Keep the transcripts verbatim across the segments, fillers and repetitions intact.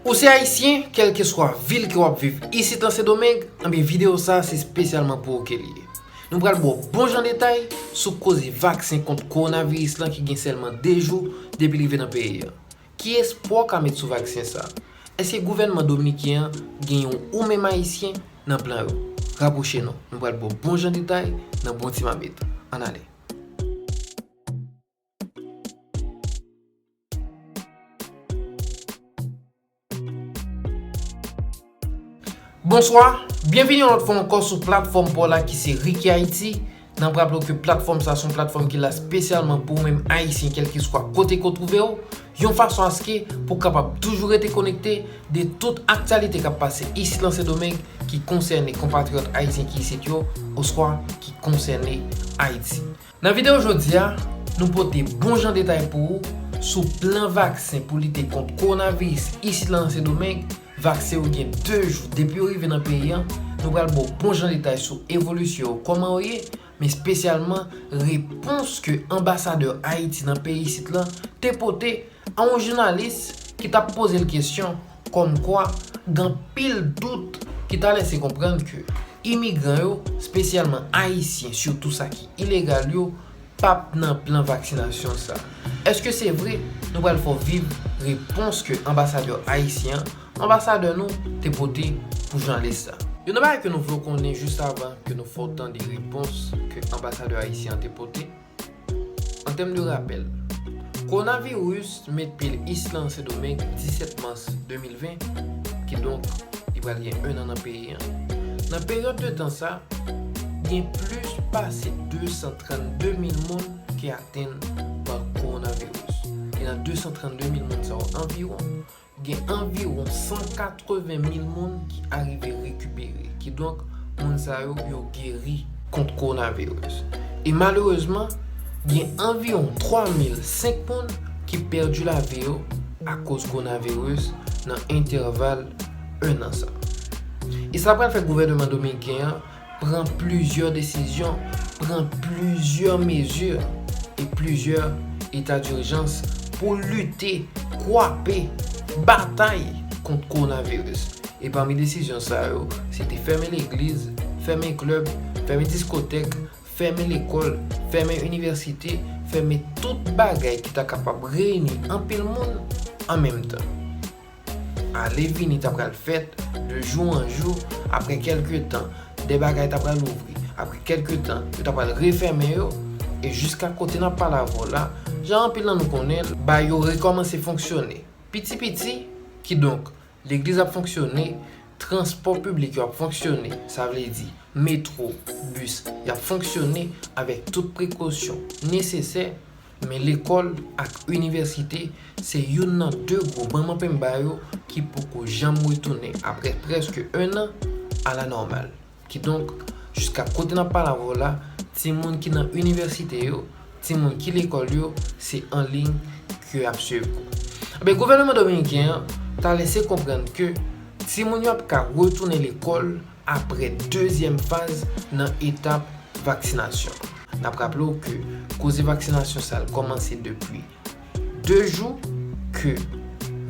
Ou se ayisyen, kèlkeswa vil ke w ap viv isit nan Sendomeng, anben videyo sa a se espesyalman pou ou ke l ye. Nou pral ba w bon jan detay sou koze vaksen kont kowonaviris lan ki gen sèlman de jou depi l rive nan peyi a. Ki espwa w ka met sou vaksen sa a? Èske gouvènman dominiken an gen yon ou menm ayisyen nan plan yo? Rapwoche nou, nou pral ba w bon jan detay nan bon ti mamit. Ann ale. Bonswa, byenvini yon lòt fwa ankò sou platfòm pa w la ki se Ricky Haiti. N ap raple w ke platfòm sa se yon platfòm ki la espesyalman pou ou menm ayisyen kèlkeswa kote ke w twouve w, yon fason aske pou w kapab toujou rete konekte de tout aktyalite k ap pase isit nan Sendomeng ki konsène konpatriyòt ayisyen ki isit yo, oswa ki konsène Ayiti. Nan videyo jodi a, nou pote bon jan detay pou ou sou plan vaksen pou lite kont kowonaviris isit la nan Sendomeng. Vaksen yo gen de jou depi yo rive nan peyi an. Nou pral ba w bon jan detay sou evolisyon yo, kòman yo ye, men espesyalman repons ke anbasadè Ayiti nan peyi isit lan te pote a yon jounalis ki t ap poze l kesyon kòmkwa gen anpil dout ki ta lese konprann ke imigran yo, espesyalman ayisyen, sitou sa ki ilegal yo, p ap nan plan vaksinasyon sa. Èske se vre? Nou pral fè w viv repons ke anbasadè ayisyen an, anbasadè nou, te pote pou jounalis sa. Youn nan bagay ke nou vle w konnen jis avan ke nou fè w tande repons ke anbasadè ayisyen an te pote. An tèm de rapèl, kowonaviris met pye l isit la nan Sendomeng disèt mas de mil ven, kidonk li pral gen en an nan peyi an. Nan peryòd de tan sa, gen plis pase de san trannde mil moun ki atenn pa kowonaviris. E nan de san trannde mil moun sa yo anviwon, gen anviwon san katreven mil moun ki arive rekipere. Kidonk, moun sa yo, yo geri kont kowonaviris. E malerezman, gen anviwon twa mil senk moun ki pèdi lavi yo akoz kowonaviris nan entèval en an sa. E sa pral fè gouvènman dominiken an pran plizyè desizyon, pran plizyè mezi e plizyè eta dijans pou lite, kwape, batay kont kowonaviris. E pami desizyon sa yo, se te fèmen legliz, fèmen klèb, fèmen diskotèk, fèmen lekòl, fèmen inivèsite, fèmen tout bagay ki ta kapab reyini anpil moun an menm tan. Ale vini ta pral fèt de jou an jou, apre kèlke tan, de bagay ta pral ouvri, apre kèlke tan, yo ta pral refèmen yo, e jiska kote n ap pale avè w la, jan anpil nan nou konnen l, bagay yo rekòmanse fonksyone. Piti piti, kidonk, legliz ap fonksyone, transpò piblik yo ap fonksyone, sa vle di, metwo, bis, y ap fonksyone avèk tout prekosyon nesesè, men lekòl ak inivèsite se youn nan de gwo manman penba yo ki poko janm retounen apre prèske en an a la nòmal. Kidonk, jiska kote n ap pale avè w la, timoun ki nan inivèsite yo, timoun ki lekòl yo, se an liy ke y ap swiv kou. Ebyen, gouvènman dominiken an ta lese konprann ke timoun yo ap ka retounen lekòl apre dezyèm faz nan etap vaksinasyon. N ap raple w ke koze vaksinasyon sa a kòmanse depi de jou ke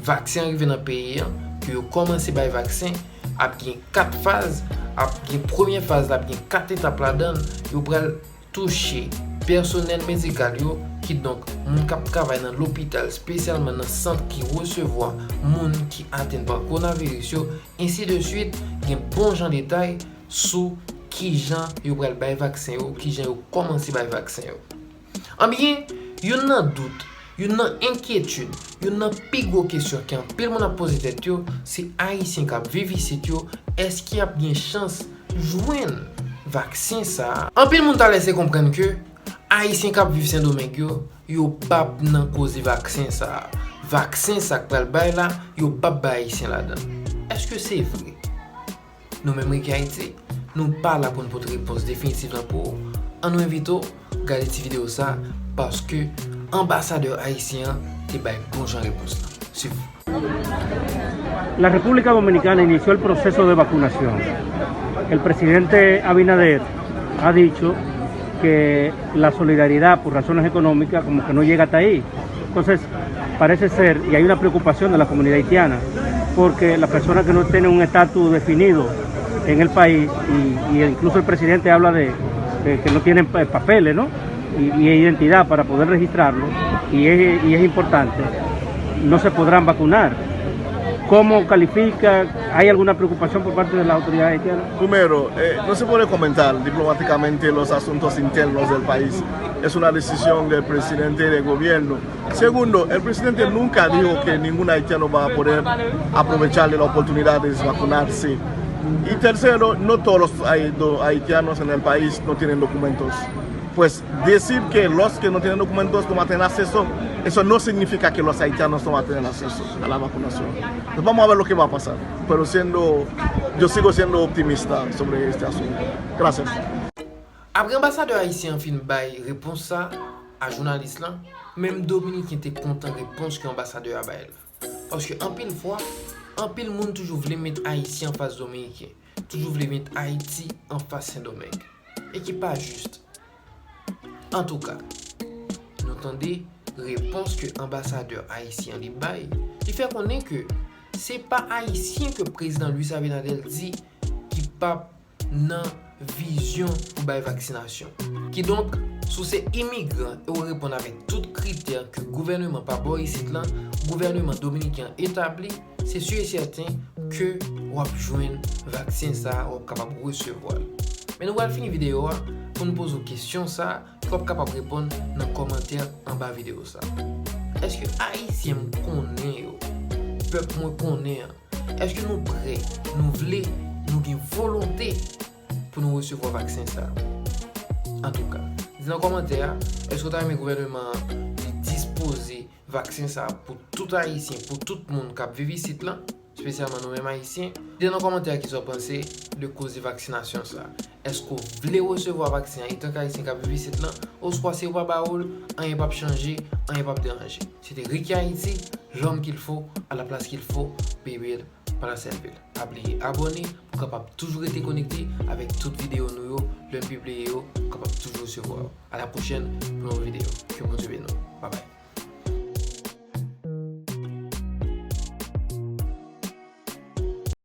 vaksen an rive nan peyi an, ke yo kòmanse bay vaksen, ap gen kat faz, ap gen premyè faz la, ap gen kat etap ladan l, yo pral touche pèsonèl medikal yo, kidonk moun k ap travay nan lopital, espesyalman nan sant ki resevwa moun ki atenn pa kowonaviris yo, ensi de swit, gen bon jan detay sou kijan yo pral bay vaksen yo, kijan yo kòmanse bay vaksen yo. Anbyen, youn nan dout, youn nan enkyetid, youn nan pi gwo kesyon ke anpil moun ap poze tèt yo, se Ayisyen k ap viv isit yo, èske y ap gen chans jwenn vaksen sa a? Anpil moun ta lese konprann ke Ayisyen k ap viv Sendomeng yo, yo p ap nan koze vaksen sa a. Vaksen sa k pral bay la, yo p ap bay Ayisyen ladan. Èske se vre? Nou menm Ricky Haiti, nou pa la pou n pote repons definitif lan pou ou. Ann nou envite w gade ti videyo sa, paske anbasadè ayisyen an te bay bon jan repons lan. Swiv. La República Dominicana inició el proceso de vacunación. El presidente Abinader ha dicho que la solidaridad por razones económicas como que no llega hasta ahí. Entonces, parece ser, y hay una preocupación de la comunidad haitiana, Porque las personas que no tienen un estatus definido en el país, y, y incluso el presidente habla de, de que no tienen pa- papeles, ¿no? Y, y identidad para poder registrarlo, y es, y es importante, no se podrán vacunar. ¿Cómo califica? ¿Hay alguna preocupación por parte de las autoridades haitianas? Primero, eh, no se puede comentar diplomáticamente los asuntos internos del país. Es una decisión del presidente del gobierno. Segundo, el presidente nunca dijo que ningún haitiano va a poder aprovechar de la oportunidad de vacunarse. Y tercero, no todos los hai- do- haitianos en el país no tienen documentos. Pues decir que los que no tienen documentos no van a tener acceso, eso no significa que los haitianos no van a tener acceso a la vacunación. Pues vamos a ver lo que va a pasar. Pero siendo, yo sigo siendo optimista sobre este asunto. Gracias. Apre anbasadè ayisyen an fin bay repons sa a jounalis lan, menm dominiken te kontan repons ke anbasadè a bay la. Paske anpil fwa, anpil moun toujou vle met ayisyen anfas dominiken, toujou vle met Ayiti anfas Sendomeng. E ki pa jis. Antouka, nou tande repons ke anbasadè ayisyen an li bay, li fè konnen ke se pa ayisyen ke prezidan Luis Abinader di ki p ap nan vizyon pou bay vaksinasyon. Kidonk, si w se imigran e w reponn avèk tout kritè ke gouvèneman pa ba w isit lan, gouvèneman dominiken an etabli, se si e sèten ke w ap jwenn vaksen sa a, w ap kapab resevwa l. Men nou pral fini videyo a pou nou poze w kesyon sa a, ke w ap kapab reponn nan kòmantè anba videyo sa a. Èske Ayisyen m konnen yo, pèp mwen konnen an, èske nou prè, nou vle, nou gen volonte pou nou resevwa vaksen sa a? Antouka, di nan kòmantè a, èske w ta renmen gouvèneman an li dispoze vaksen sa a pou tout Ayisyen, pou tout moun k ap viv isit lan, espesyalman nou menm Ayisyen? Di nan kòmantè a kisa w panse de koze vaksinasyon sa a. Èske w vle resevwa vaksen an etanke Ayisyen k ap viv isit lan, oswa si yo pa ba w l, anyen p ap chanje, anyen p ap deranje? Se te Ricky Haïti, l'homme qu'il faut, à la place qu'il faut, baby, pa nan sèl vil. Pa bliye abòne pou w kapab toujou rete konekte avèk tout videyo nou yo, lè n pibliye yo, pou w kapab toujou resevwa yo. A la pwochèn pou yon videyo. Ke Bondye beni w. Babay.